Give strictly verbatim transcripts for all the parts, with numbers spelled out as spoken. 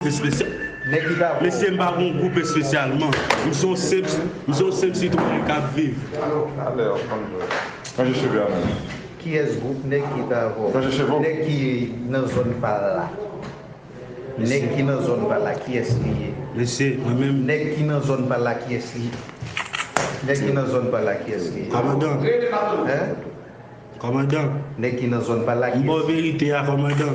espesyal. Mesye, m pa gon gwoup espesyalman. M se yon senp, m se yon senp sitwayen k ap viv. Alè, w konn jwe. Ranje cheve a menm. Kiyès gwoup nèg ki ta avè w? Ranje cheve w. Nèg ki nan zòn pa l la. Nèg ki nan zòn pa l la, kiyès li ye? Mesye, mwen menm. Nèg ki nan zòn pa l la, kiyès li ye? Nèg ki nan zòn pa l la, kiyès li ye? Kòmandan. Hein? Kòmandan. Nèg ki nan zòn pa l la, kiyès? M ba w verite a, kòmandan.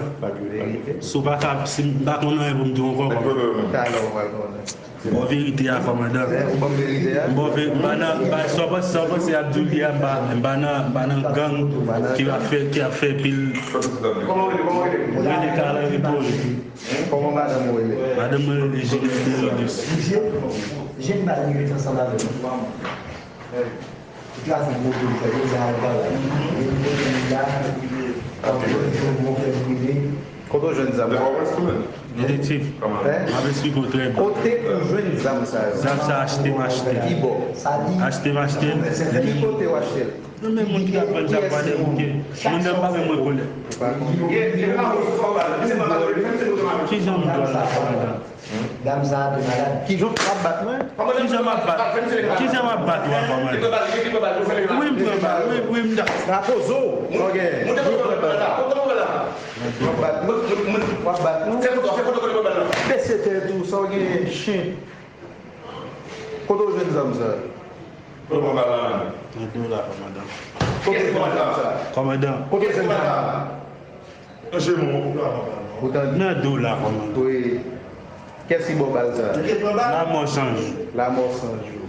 Verite. Si w pa ka, si m pa konn anyen pou m di w ankò, kòmandan. Talè w pral konnen. M ba w verite a, kòmandan. Hein, ou ban m verite a? M ba w ve-, m pa nan, m pa, sa w panse, sa w panse y ap di w li a, m pa, m pa nan, m pa nan gang ki ap fè, ki ap fè pil. Kòman w rele, kòman w rele? Mwen rele Carl Henry Paul. Kòman madanm ou rele? Madanm mwen rele Jeanette Derilus. Misye, jèn bal li ret ansanm avè nou. Tout la fin moto li fè, yo la al travay. Yo moto li la, epi, epi, yo fè prive. Kote w jwenn zam sa? Detektiv, hein? M ap esplike w trè byen. Kote ou jwenn zam sa yo? Zam sa achte m achte. Ki bò? Achte m achte. Ki kote w achte l? Nan men moun ki ap vann zam pa debouke. Moun nan pa menm rekonèt. Kijan m dwe la, kòmandan? Dam sa a te malad. Kijan w ap bat mwen? Kijan m ap bat? Kijan m ap bat ou a, kòmandan? Wi, m pran bal. Wi, wi, m da. Rapozo. Ok. W ap bat mwen? W ap bat mwen? Bese tèt ou, sa w genyen, chen. Kote w jwenn zam sa? Kote w pran bal la menm? Nan do la, kòmandan. Kote w jwenn zam sa? Kòmandan. Kote w jwenn zam sa? Nan do la, kòmandan. Wi. Kiyès ki ba w bal sa? Lanmò san jou. Lanmò san jou.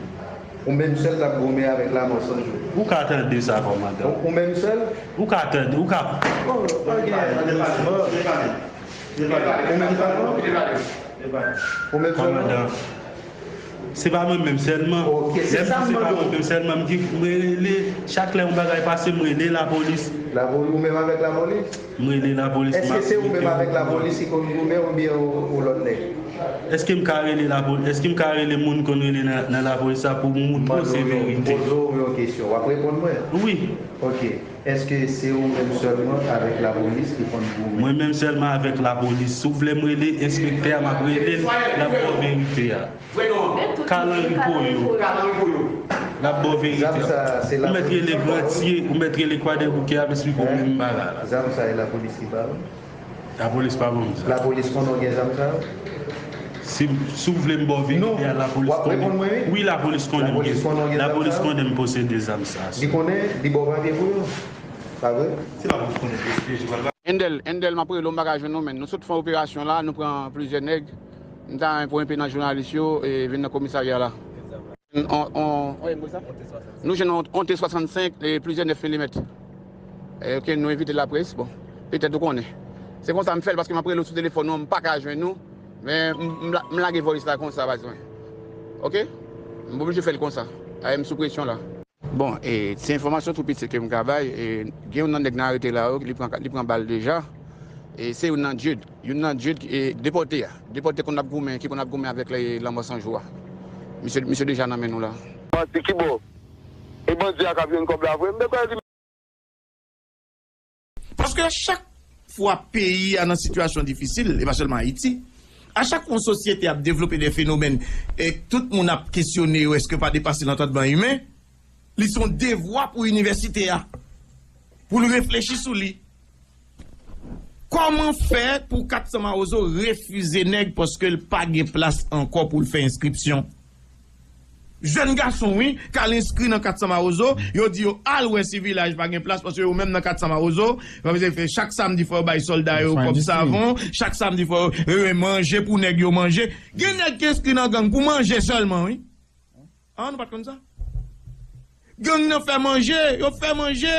Ou menm sèl k ap goumen avèk lanmò san jou. Ou ka tande sa, kòmandan. Ou, ou menm sèl? Ou ka tande, ou ka. Oh, pa gen agirisman. Ou menm sèlman? Ou menm sèlman? Kòmandan. Se pa mwen menm sèlman. Ok, se sa m mande w. Lè m di se pa mwen menm sèlman, m di, m rele, chak lè yon bagay pase, m rele lapolis. Lapolis, ou menm avèk lapolis? M rele lapolis, m ap. Èske se ou menm avèk lapolis ki konn goumen oubyen ou, ou lòt nèg? Èske m ka rele lapolis? Èske m ka rele moun konn rele nan, nan lapolis la pou m montre w se verite? M poze w yon kesyon, w ap reponn mwen? Wi. Ok. Èske se ou menm sèlman avèk lapolis ki konn goumen? Mwen menm sèlman avèk lapolis. Si w vle m rele enspektè a, m ap rele l, l ap ba w verite a. Kalanri Poyo. L ap ba w verite a. Ou mèt rele Grantye, ou mèt rele Kwadèboukè, ap esplike w menm bagay la. Zam sa e lapolis ki ba w? Lapolis pa ban m sa. Lapolis konnen w gen zam sa yo? Si, si w vle m ba w verite a, lapolis konnen. Wi, lapolis konnen m gen. Lapolis konnen m posede zam sa. Li konnen, li ba w papye pou yo. Pa vre? Se pa pou konnen. Endel, Endel, m ap rele w, m pa ka jwenn ou, men nou sot fè operasyon la, nou pran plizyè nèg. M ta renmen pou enpe nan jounalis yo, e, vin nan komisarya la. On, on, nou jwenn on, on T swasannsenk, e, plizyè nèf milimèt. E, ke nou envite laprès, bon, petèt ou konnen. Se konsa m fè l, paske m ap rele w sou telefòn ou, m pa ka jwenn ou, men m, m la-, m lage voice la konsa, baz mwen. Ok? M oblije fè l konsa. Paske m sou presyon la. Bon, e, se enfòmasyon tou piti ke m ka bay, e, gen youn nan nèg n arete la yo, li pran, li pran bal deja. E, se youn nan Jude, youn nan Jude, e, depòte a. Depòte konn ap goumen, ki konn ap goumen avèk le, Lanmò San Jou a. Misye, misye deja nan men nou la. Manti ki bò? E bandi a k ap jwenn kòb la vre? M te kwè li Paske a chak fwa peyi a nan sitiyasyon difisil, e pa sèlman Ayiti, a chak fwa yon sosyete ap devlope de fenomèn, e tout moun ap kesyone yo, èske pa depase lantandman imen, li se yon devwa pou inivèsite a, pou l reflechi sou li. Kòman fè pou Kat San Mawozo refize nèg paske l pa gen plas ankò pou l fè enskripsyon? Jèn gason, wi, k al enskri nan Kat San Mawozo, yo di yo al wè si vilaj pa gen plas, paske yo menm nan Kat San Mawozo, yo pa bezwen fè, chak samdi fò yo bay sòlda yo kòb savon, chak samdi fò yo, yo manje pou nèg yo manje. Gen nèg ki enskri nan gang pou manje sèlman, wi. An, nou pa t konn sa? Gang nan fè manje, yo fè manje.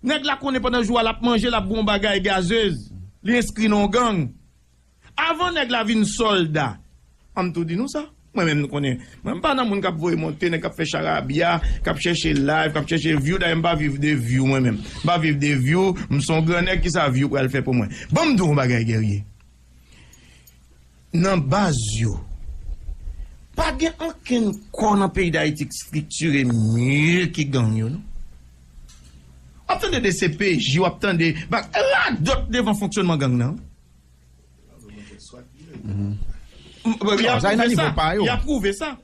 Nèg la konnen pandan jou a l ap manje, l ap bwè yon bagay gazez. Li enskri nan yon gang. Avan nèg la vin sòlda, an m tou di nou sa. Mwen menm, nou konnen, mwen m pa nan moun k ap voye monte, nèg k ap fè charabya, k ap chèche live, k ap chèche view. Dayè, m pa viv de view mwen menm. M pa viv de view, m se yon gran nèg, kisa view pral fè pou mwen? Ban m di w yon bagay, Guerrier. Nan baz yo, pa gen okenn kò nan peyi Dayiti k estriktire mye ke gang yo, non. W ap tande D C P J, w ap tande, ba, radòt devan fonksyònman gang nan. M- y ap pwouve sa. Y ap pwouve sa.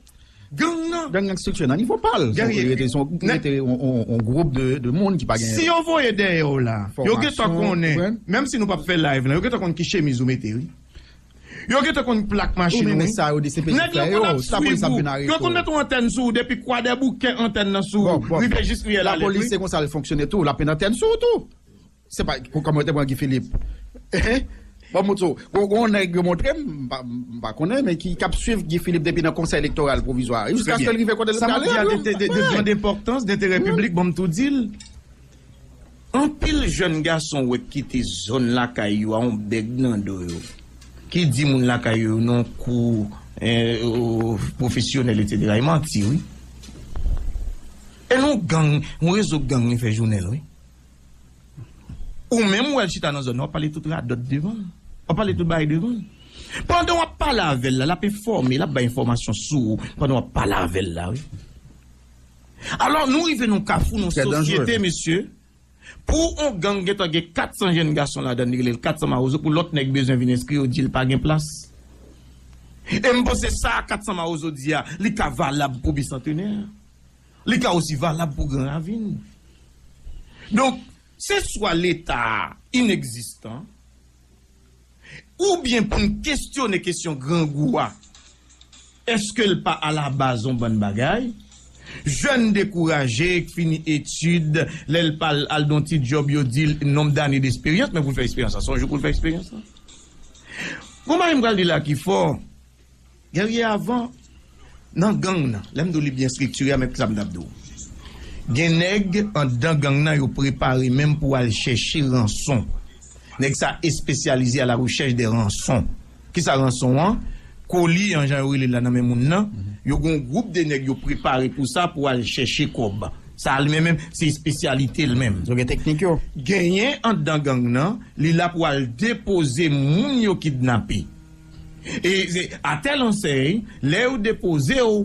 Gang nan. Gang nan estrikti nan nivo pa l. Rete yon gwoup de moun ki pa gen. Si yo voye dèyè w la, yo gentan konnen, menm si nou p ap fè live lan, yo gentan konn ki chemiz ou mete, wi. Yo gentan konn plak machin ou, wi. Nèg yo konn ap swiv ou. Yo konn mete yon antèn sou ou depi Kwadèboukè, antèn nan sou ou, rive jis riyèl Alèt, wi. Lapolis se konsa l fonksyone tou, l ap met antèn sou ou tou. Se pa kòman yo te pran Guy Philippe. Bon, m di w, gon nèg yo montre m, m pa konnen, men ki ap swiv Guy Philippe depi nan Konsèy Elektoral Pwovizwa a, jiskaske l rive kote l prale. Sa m ap di a de grande importance, d'intérêt public, ban m tou di l. Anpil jèn gason wè k kite zòn lakay yo a yon bèg nan do yo, ki di moun lakay yo nan kou pwofesyonèl, etsetera. E manti, wi. E nan yon gang, yon rezo gang li fè jounen l, wi. Ou menm ou wè l chita nan zòn nan, w ap pale tout radòt devan l. W ap pale tout bagay devan l. Pandan w ap pale avè l la, l ap enfòme, l ap bay enfòmasyon sou ou pandan w ap pale avè l la, wi. Alò, nou rive nan yon kafou, nan yon sosyete, mesye, pou yon gang gentan gen kat san jèn gason ladan l, li rele l kat san mawozo, pou lòt nèg bezwen vin enskri, yo di l pa gen plas. E m panse sa kat san mawozo di a, li ka valab pou Bisantenè. Li ka osi valab pou Gran Ravin. Donk, se swa Leta a inegzistan, oubyen pou n kestyone kesyon grangou a, èske l pa alabaz yon bann bagay? Jèn dekouraje, k fini etid, lè l pa al, al nan ti djòb, yo di l, nombre d'années d'expérience, men pou l fè esperyans la, se yon jou pou l fè esperyans la. Gon bagay m pral di la ki fò. Guerrier, avan, nan gang nan, lè m di w li byen estriktire a, men sa m t ap di w. Gen nèg anndan gang nan, yo prepare menm pou al chèche ranson. Nèg sa espesyalize à la recherche des rançons. Kisa ranson an? Koli an, jan yo rele l la nan men moun nan. Yo gen yon gwoup de nèg yo prepare pou sa, pou al chèche kòb. Sa li menm, menm, se espesyalite l menm. Yo gen teknik yo. Genyen anndan gang nan, li la pou al depoze moun yo kidnape. E se, à telle enseigne, lè yo depoze w,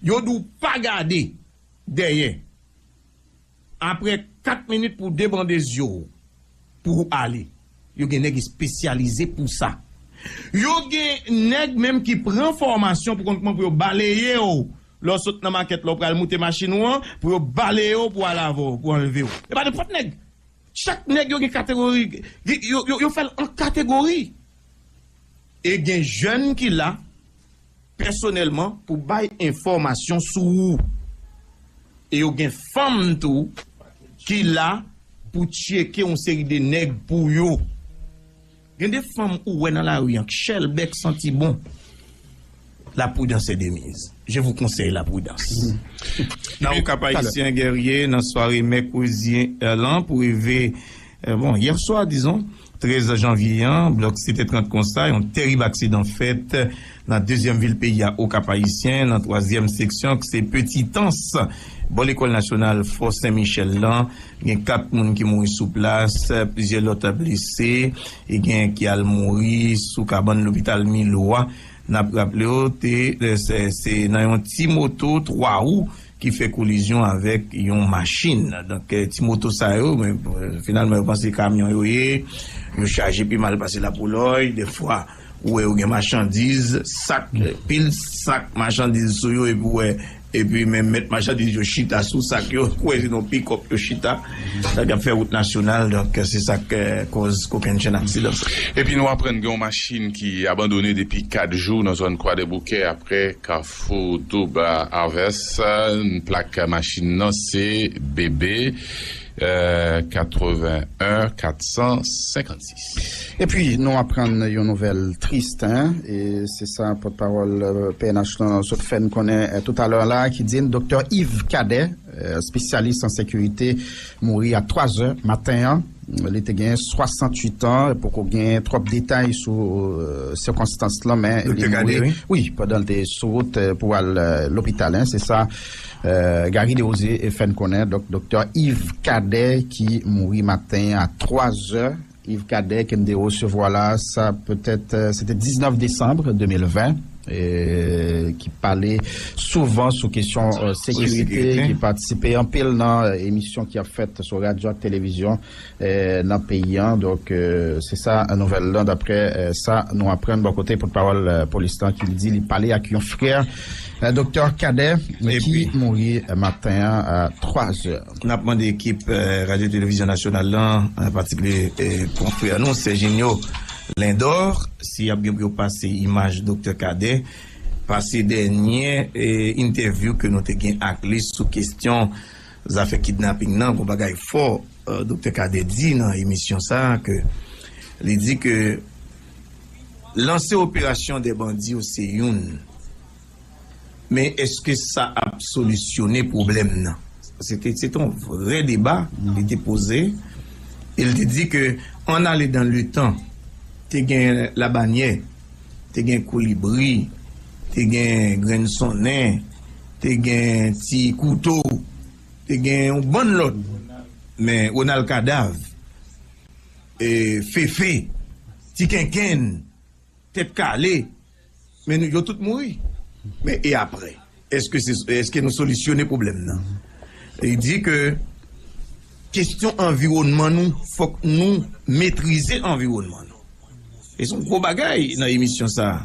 yo di w pa gade dèyè. Apre kat minit pou w debande zye w, pou w ale. Yo gen nèg espesyalize pou sa. Yo gen nèg menm ki pran fòmasyon pou konn kòman pou yo baleye w. Lè w sot nan makèt la, w pral moute machin ou an, pou yo baleye w, pou al avè w, pou anlve w. E pa nenpòt nèg. Chak nèg yo gen kategori, yo, yo, yo fè l an kategori. E gen jèn ki la, pèsonèlman, pou bay enfòmasyon sou ou. E yo gen fanm tou ki la pou tcheke yon seri de nèg pou yo. Gen de fanm ou wè nan lari an, k chèlbè, k santi bon. La prudence est de mise. Je vous conseille la prudence. Nan Okap Ayisyen, Guerrier, nan sware mèkredi lan pou rive, euh, bon, yè swa, dizon, trèz janvye an, blòk sete trant konsa, yon tèrib aksidan fèt nan dezyèm vil peyi a, Okap Ayisyen, nan twazyèm seksyon, k se Petitans, bò lekòl nasyonal Fò Sen Michèl lan. Gen kat moun ki mouri sou plas, plizyè lòt blese, e gen ki al mouri sou kabann lopital Milo a. N ap raple w, te, se, se nan yon ti moto twa wou ki fè kolizyon avèk yon machin. Donk, eh, ti moto sa yo, men, eh, finalman, yo panse kamyon yo ye, yo chaje pi mal pase lapoulòy, defwa, ou wè yo gen machandiz, sak, pil sak machandiz sou yo, epi ou wè, epi menm mèt machandiz yo chita sou sak yo, kwè se nan pikòp yo chita, sa k ap fè wout nasyonal, donk, se sa k, eh, kòz kokennchenn aksidan sa. Epi nou aprann gen yon machin ki abandone depi kat jou nan zòn Kwadèboukè, aprè Kafou Doub Harvest, plak machin nan se B B, euh, quatre-vingt-un quatre cent cinquante-six. Epi, nou aprann yon nouvèl tris, en, e se sa pòtpawòl, euh, P N H lan sot fè n konnen, euh, toutalè la, ki di n Doktè Yves Cadet, euh, espesyalis an sekirite, mouri a twa zè maten an. Li te gen swasanntuit an, poko gen twòp detay sou, euh, sikonstans lan, men li mouri, wi, pandan l te sou wout, euh, pou al, euh, lopital, en, se sa, euh, Gary Desrosiers fè n konnen. Donk, Doktè Yves Cadet ki mouri maten a twa zè. Yves Cadet ke n te resevwa la, sa petèt, euh, se te diznèf desanm de mil ven. eh, ki pale souvan sou kesyon, eh, sekirite, ki patisipe anpil nan, eh, emisyon ki ap fèt sou radyo ak televizyon, eh, nan peyi an. Donk, eh, se sa nouvèl lan, daprè, eh, sa nou aprann bò kote pòtpawòl, eh, polis lan ki di li pale ak yon frè, eh, Doktè Cadet, eh, ki mouri, eh, maten an a twa zè. N ap mande ekip, eh, Radyo Televizyon Nasyonal lan, an patikilye, eh, konfrè nou, Serginio Lindor, si y ap gen pou yo pase imaj Doktè Cadet, pase dènye, eh, entèvyou ke nou te gen ak li sou kesyon zafè kidnaping nan, gon bagay fò, eh, Doktè Cadet di nan emisyon sa a, ke li di ke lanse operasyon dè bandi yo se youn. Men èske sa ap solisyone pwoblèm nan? Se te, se te yon vrè deba li te poze. E li te di ke ann ale dan letan, te gen Labanyè, te gen Koulibri, te gen Grenn Sonnen, te gen Ti Kouto, te gen yon bann lòt. Men Ronald Kadav, e Fefe, Ti Kenkenn, Tèt Kale, men nou, yo tout mouri. Men e apre? Èske se, èske nou solisyone pwoblèm nan? Li di ke kesyon anviwònman nou, fòk nou metrize anviwònman nou. E se yon gwo bagay nan emisyon sa a.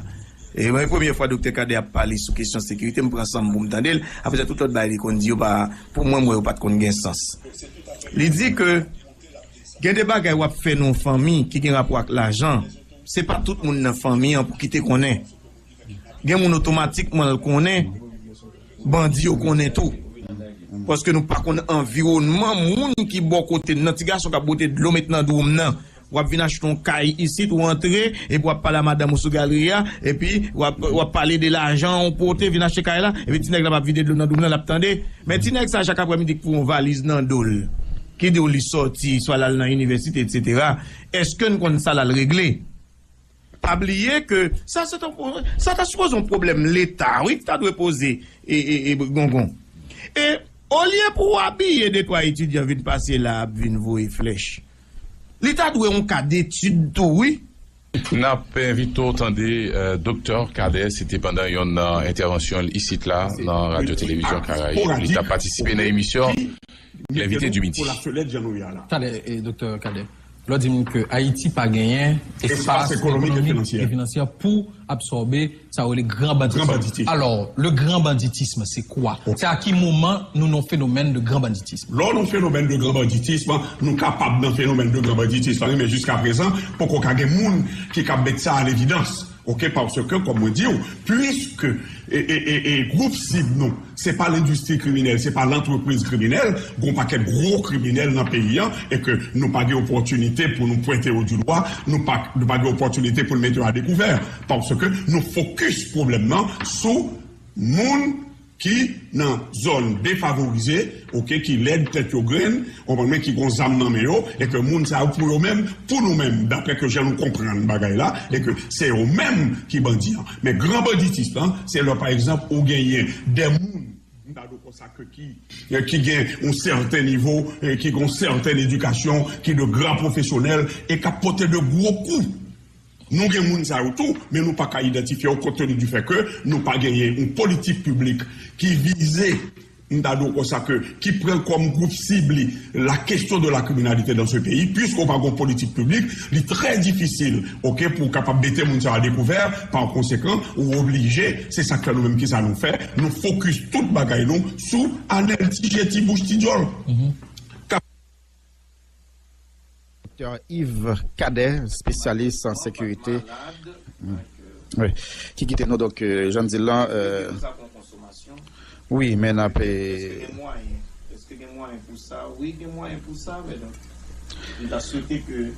E mwen, premye fwa Doktè Cadet ap pale sou kesyon sekirite, m pran san m pou m tande l. Apre sa, tout lòt bagay li konn di yo pa, pou mwen, mwen, yo pa t konn gen sans. Li di ke gen de bagay w ap fè nan yon fanmi ki gen rapò ak lajan, se pa tout moun nan fanmi an pou ki te konnen. Gen moun otomatikman l konnen, bandi yo konnen tou. Paske nou pa konn anviwònman moun ki bò kote n nan. Ti gason k ap bwote dlo met nan dwòm nan. W ap vin achte yon kay isit, ou antre, epi w ap pale a madanm ou sou galri a, epi w ap, w ap pale de lajan ou pote vin achte kay la, epi ti nèg la p ap vide dlo nan dwòm nan, l ap tande. Men ti nèg sa, chak aprèmidi, k pou yon valiz nan do l, ki di w li sòti, swa l al nan inivèsite, etsetera. Èske n konn sa l al regle? Pa bliye ke sa, se t yon pwo-, sa ta sipoze yon pwoblèm Leta, wi, ki ta dwe poze, e, e, e, Gongon. E olye pou w abiye de twa etidyan vin pase la ap vin voye flèch, li ta dwe yon ka detid tou, wi. N ap envite w tande, eh, Doktè Cadet, se te pandan yon, eh, entèvansyon l isit la nan Radyo Televizyon Karayib. Li t ap patisipe nan emisyon L'invité du midi. Talè, eh, Doktè Cadet, lè w di m ke Ayiti pa genyen espas ekonomik e finansyè pou absòbe sa yo rele gran banditis. Alò, le grand banditisme, c'est quoi? C'est à quel moment nous, nos phénomènes de grand banditisme? Lè w nan fenomèn de gran banditism, nou kapab nan fenomèn de gran banditism, men jiska prezan, poko ka gen moun ki ka met sa an evidans. Ok, paske, kòm mwen di w, puiske, e, e, e, e, gwoup sib nou, se pa lendistri kriminèl, se pa lantrepriz kriminèl, gon pakèt gwo kriminèl nan peyi an, e ke nou pa gen opòtinite pou nou pwente yo di dwa, nou pa, nou pa gen opòtinite pou nou mete yo a dekouvè, paske nou fokis pwoblèm nan sou moun ki nan zòn defavorize, ok, ki lèd, tèt yo grenn, konprann mwen, ki gon zam nan men yo, e ke moun sa yo pou yo menm, pou nou menm, daprè ke jan nou konprann bagay la, e ke se yo menm ki bandi an. Men gran banditis lan, se lè, pa egzanp, ou genyen de moun, m ta di w konsa, ke ki, ki gen yon sèten nivo, e ki gen yon sèten edikasyon, ki de gran pwofesyonèl, e k ap pote de gwo kou. Nou gen moun sa yo tou, men nou pa ka idantifye yo, kont teni di fè ke nou pa genyen yon politik piblik ki vize, m ta di w konsa, ke, ki pran kòm gwoup sib li la question de la criminalité dans ce pays, puiske w pa gen yon politik piblik, li trè difisil, ok, pou w kapab mete moun sa yo a dekouvè, pa konsekan, ou oblije, se sa k fè nou menm ki sa nou fè, nou fokis tout bagay nou sou Anèl, ti je, ti bouch, ti dyòl. Doktè Yves Cadet, espesyalis an sekirite, wi, ki kite nou, donk, euh, jan n di l lan, euh, wi, men n ap, euh, èske gen mwayen pou sa? Wi, gen mwayen pou sa, men donk, m ta swete ke